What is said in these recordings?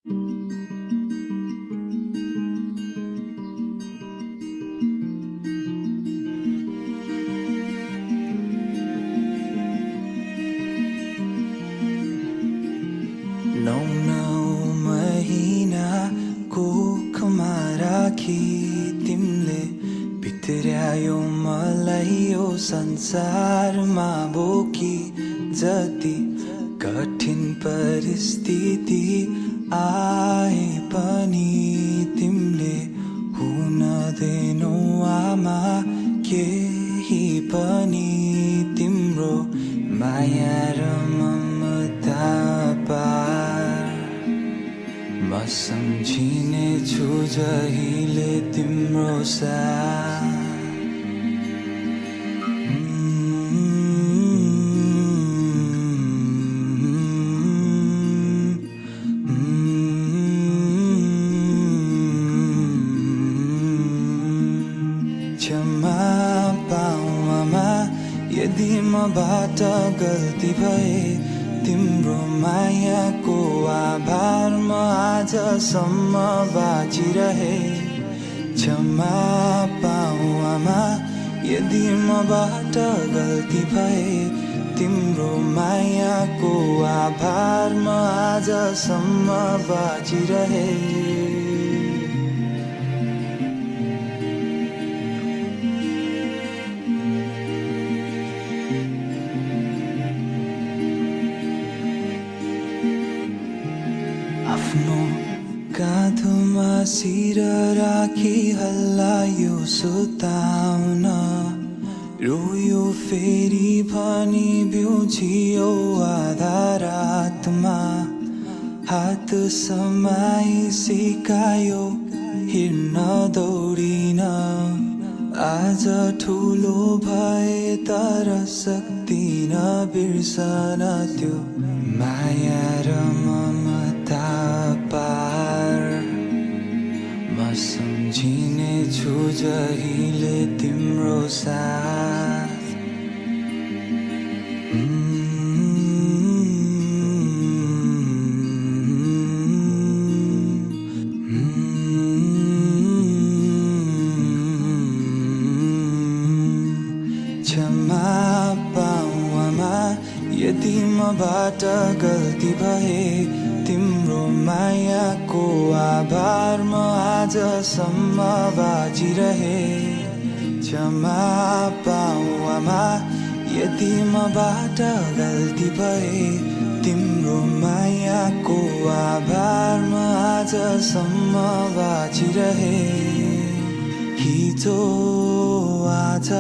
नौ महिना कोखमा राखी तिमीले भित्र्यायो मलाई यो संसारमा बोकी जति कठिन परिस्थिति आए पनि तिमीले हुन दिनौ आमा केही पनि तिम्रो माया र ममता पार म सम्झिने छु जहिले तिम्रो साथ क्षमा पाऊ आमा यदि मबाट गल्ती भए तिम्रो मायाको आभार म आजसम्म बाँचिरहे क्षमा पाऊ आमा यदि मबाट गल्ती भए तिम्रो मायाको आभार म आजसम्म बाँचिरहे आफ्नो काँधोमा शिर राखी हल्लायो सुताउन रोयो फेरि भनी बिउझियो आधा रातमा हात समाई सिकायो हिँड्न दौडिन आज ठुलो भए तर सक्दिन बिर्सन त्यो माया र ममता पार म सम्झिने छु जहिले तिम्रो साथ क्षमा पाऊ आमा यदि मबाट गल्ती भए तिम्रो मायाको आभार म आजसम्म बाँचिरहे क्षमा पाऊ आमा यदि मबाट गल्ती भए तिम्रो मायाको आभार म आजसम्म बाँचिरहे हिजो आज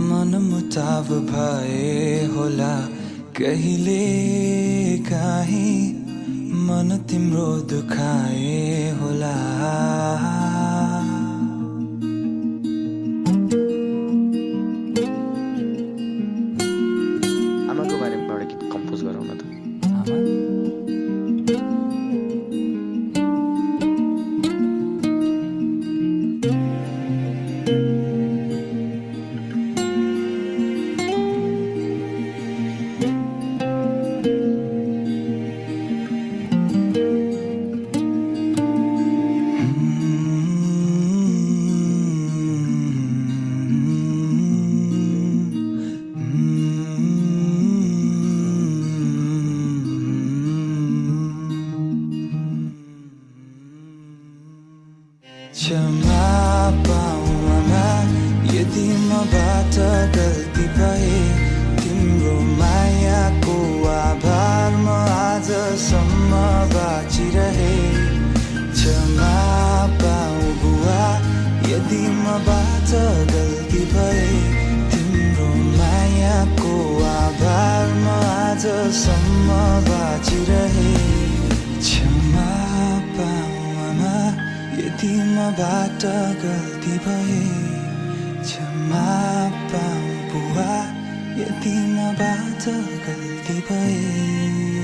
मनमुटाव भए होला कहिले काहीँ मन तिम्रो दुखाए होला आमाको बारेमा एउटा गीत कम्पोज गरौँ न त क्षमा पाऊ आमा यदि मबाट गल्ती भए तिम्रो मायाको आभार म आजसम्म बाँचिरहे क्षमा पाऊ बुवा यदि मबाट गल्ती भए तिम्रो मायाको आभार म आजसम्म बाँचिरहे क्षमा पाऊ आमा यदि मबाट गल्ती भए क्षमा पाऊ बुवा यदि मबाट गल्ती भए